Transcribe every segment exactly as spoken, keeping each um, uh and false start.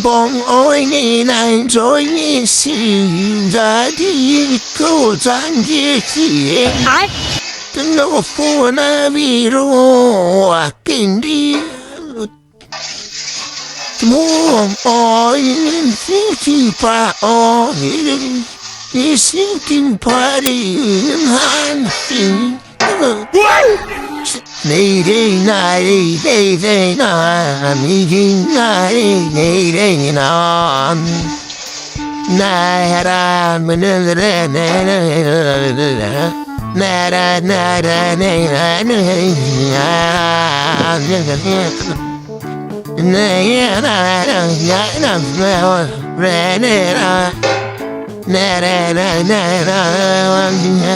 Bong oi ni nang joy ni si jadi ko jang ye si. Ai. Tengok phone a biro akin di. Mong oi ni si si pa oi ni si tim pa di han si. Nei dei nai dei dei dei na mi dei nai dei dei na. Nai hara mene ne ne ne ne ne ne. Nara nara ne na ne na ne. Ne na na na na na ne na. Nara na na na na.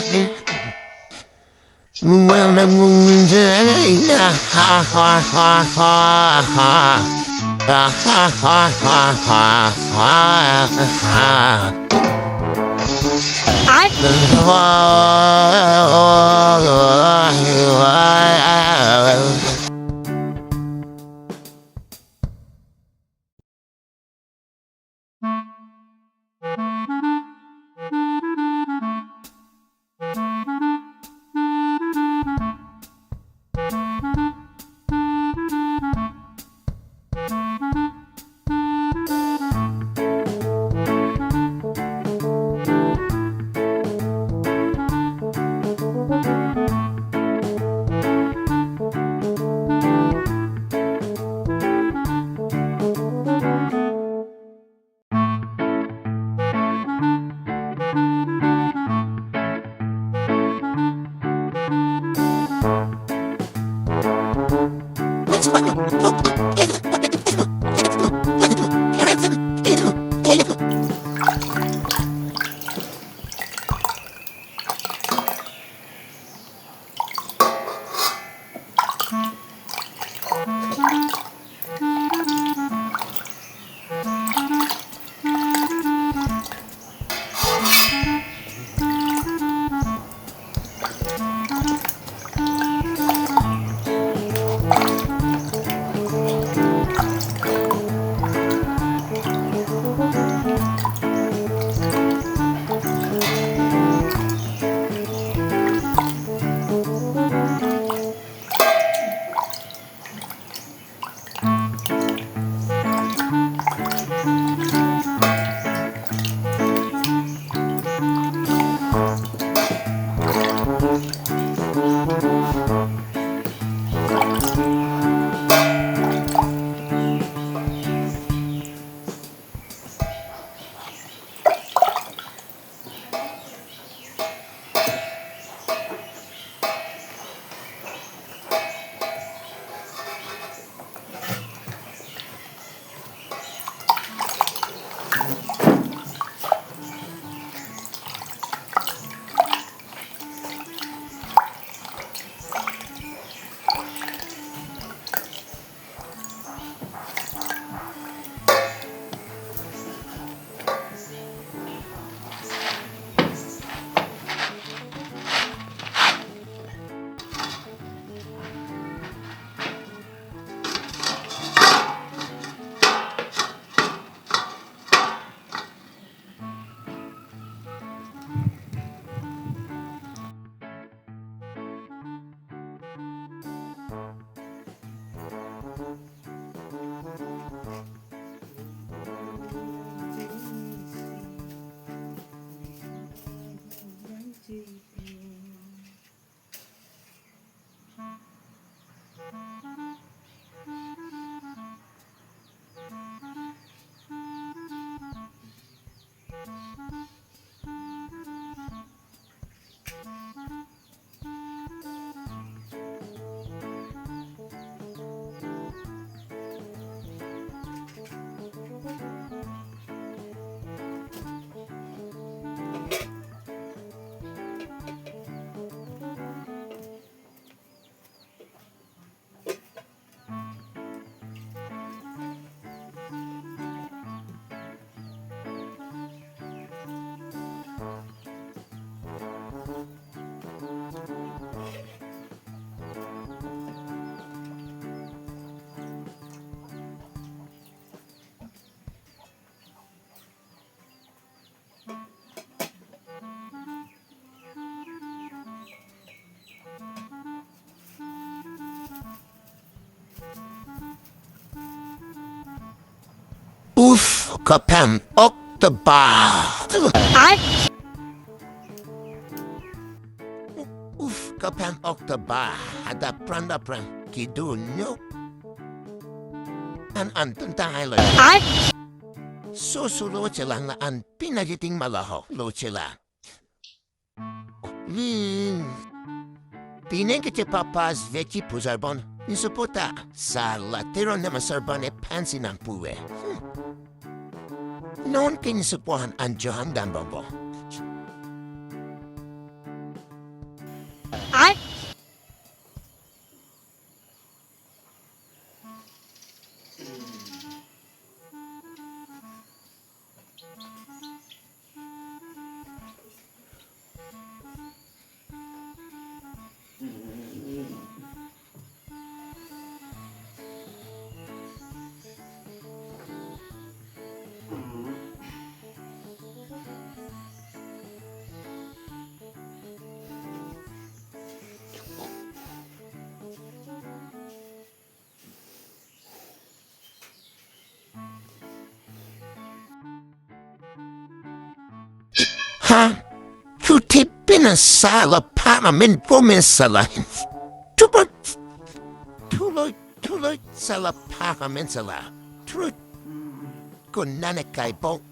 Kapan ok ta ba. Ai. Uf, kapan ok ta ba. Adap pran dap pran. Kidunyo. An an tentang ai lo. Ai. So so lo chelang la an pina jiting malaho lo chela. Hmm. Pineng kece papas veki pusarbon. Niso pota. Sala teron nama sarbon e pansi nang puwe. Hmm. Non ke niso pohan anjohan dan bombo. Ai. Ha? Chuthi pina sala phak amen komen sala. Chupa. Thuloi, thuloi sala phak amen sala. Thuloi. Konane kai po.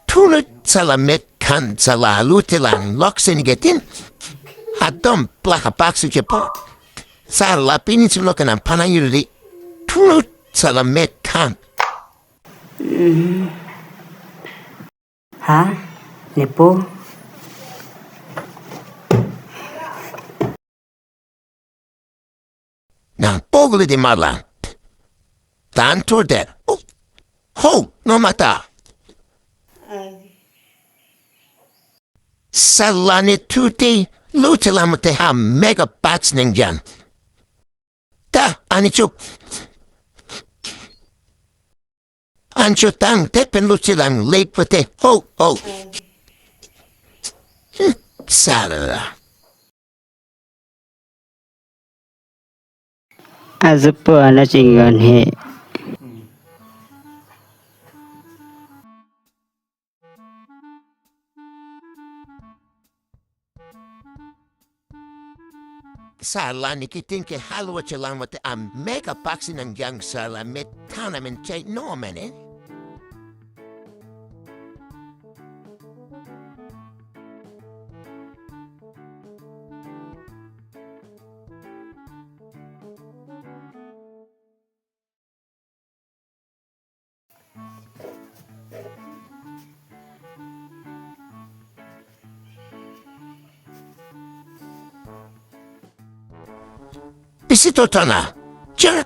Thuloi sala met khan sala alu telang lok sen getin. Adom plak apak su chepo. Sala pini sulo kanam panang yuri. Thuloi sala met khan. Ha? Nepo? Nang pogli di marla. Tan tur der. Oh. Ho, no mata. Salani tuti lu chelam te ha mega pats neng jan. Ta, ani chup. Ancho tang te pen lu chelang lek pete. Ho, ho. Hmm, sala. Azupo ana chingon he. Sala ni kiting ke halwa chelang mate am mega paksi nang jang sala met thana men chai no mene. Isi to thana. Char.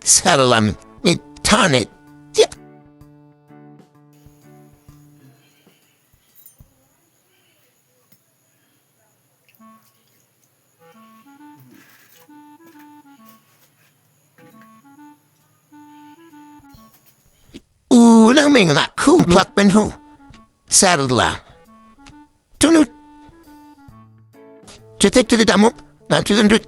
Sala ni thane. Ya. Ulang meng la khu plak pen ho. Sala. Tunut. Cetek cetek tamu. Na tunut.